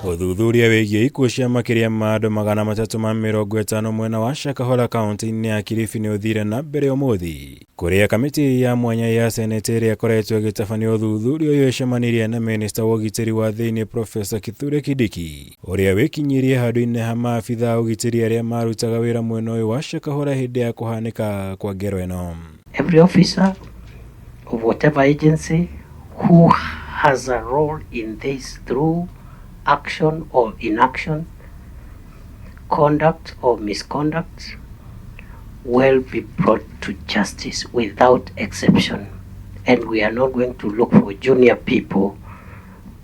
Ũthuthuria wĩgiĩ ikuũ cia makĩria ma andũ 350 mwena wa Shakahola kaunti-inĩ ya Kilifi nĩ ũthire na mbere ũmũthĩ, kũrĩa kamĩtĩ ya mwanya ya Senate ĩrĩa ĩkoretwo ĩgĩtabania ũthuthuria ũyũ ĩcemanirie na minista wa ũgitĩri wa thĩinĩ Profesa Kithure Kindiki, ũrĩa wĩkinyirie handũ-inĩ ha maabitha a ũgitĩri arĩa marutaga wĩra mwena ũyũ wa Shakahola hĩndĩ ya kũhanĩka kwa ngero ĩno. Every officer of whatever agency who has a role in this through action or inaction, conduct or misconduct, will be brought to justice without exception. And we are not going to look for junior people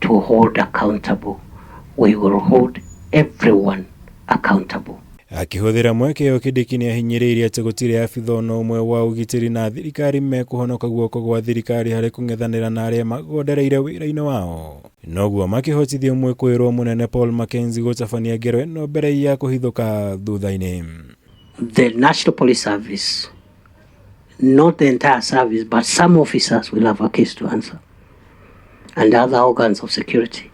to hold accountable. We will hold everyone accountable. Akĩhũthĩra mweke ũyũ, Kindiki nĩ ahinyĩrĩirie atĩ gũtirĩ abitha ona ũmwe wa ũgitĩri na thirikari mekũhonoka guoko gwa thirikari harĩ kũng'ethanĩra na arĩa magondereire wĩra-inĩ wao. Noguo makĩhotithia mwĩkũĩrwo mũnene Paul Mackenzie gũtabania ngero ĩno mbere ya kũhithũka thutha-inĩ. The National Police Service, not the entire service, but some officers will have a case to answer, and other organs of security.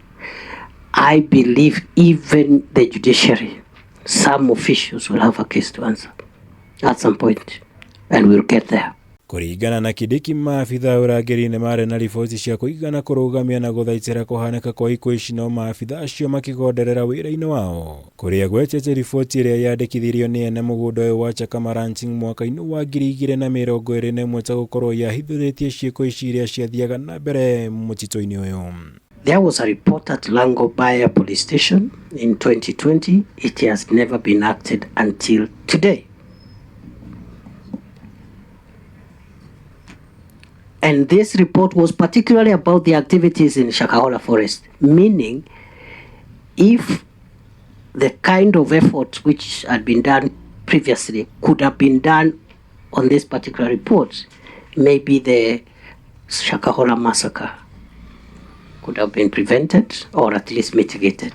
I believe even the judiciary, some officials will have a case to answer at some point, and we'll get there. Kũringana na Kindiki, maabitha a ũrangĩri nĩ marĩ na riboti cia kũigana kũrũgamia na gũthaitĩra kũhanĩka kwa ikuũ ici, no maabitha acio makĩgonderera wĩra-inĩ wao, kũrĩa gwetete riboti ĩrĩa yandĩkithirio nĩ ene mũgũnda ũyũ wa Chakama Ranching mwaka-inĩ wa 2021 ta gũkorwo yahithũrĩtie ciĩko ici iria ciathiaga na mbere mũtitũ-inĩ ũyũ. There was a report at Langobaya Police Station in 2020. It has never been acted until today. And this report was particularly about the activities in Shakahola Forest, meaning if the kind of effort which had been done previously could have been done on this particular report, maybe the Shakahola massacre could have been prevented or at least mitigated.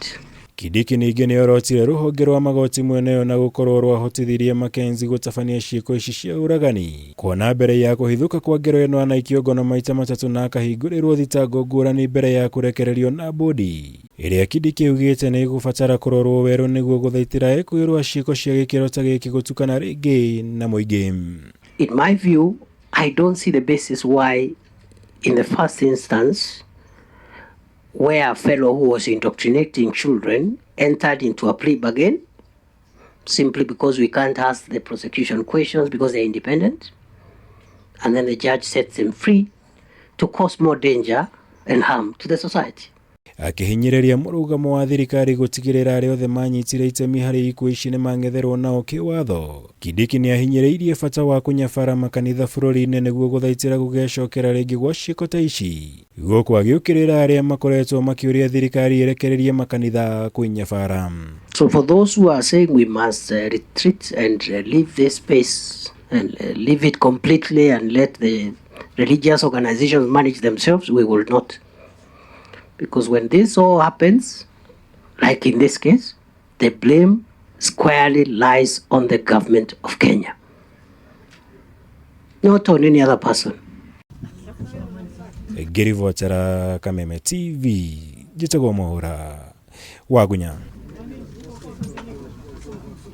Kindiki ningĩ nĩ orotire rũhonge rwa magoti mwena ũyũ na gũkorwo rwahotithirie Mackenzie gũtabania ciĩko ici cia ũragani, kuona mbere ya kũhithũka kwa ngero ĩno anaikio ngono maita matatũ na akahingũrĩrwo thitango ngũrani mbere ya kũrekererio na bodi ĩrĩa Kindiki augĩte nĩ ĩgũbatara kũrorwo werũ nĩguo gũthaitĩra ekwĩrwo ciĩko cia gĩkĩro ta gĩkĩ gũtukana rĩngĩ na mũingĩ. In my view, I don't see the basis why, in the first instance, where a fellow who was indoctrinating children entered into a plea bargain simply because we can't ask the prosecution questions because they're independent, and then the judge sets them free to cause more danger and harm to the society. Akĩhinyĩrĩria mũrũgamo wa thirikari gũtigĩrĩra arĩa othe manyitire itemi harĩ ikuũ ici nĩ mang'etherwo nao kĩwatho, Kindiki nĩ ahinyĩrĩirie bata wa kũnyabara makanitha bũrũri-inĩ nĩguo gũthaitĩra gũgecokera rĩngĩ gwa ciĩko ta ici, gũkũ agĩũkĩrĩra arĩa makoretwo makĩũria thirikari ĩrekererie makanitha kwĩnyabara. So for those who are saying we must retreat and leave this space and leave it completely and let the religious organizations manage themselves, we will not. Because when this all happens, like in this case, the blame squarely lies on the government of Kenya, not on any other person. Ngĩribotera Kameme TV, njĩtagwo Mwaũra Wagunya.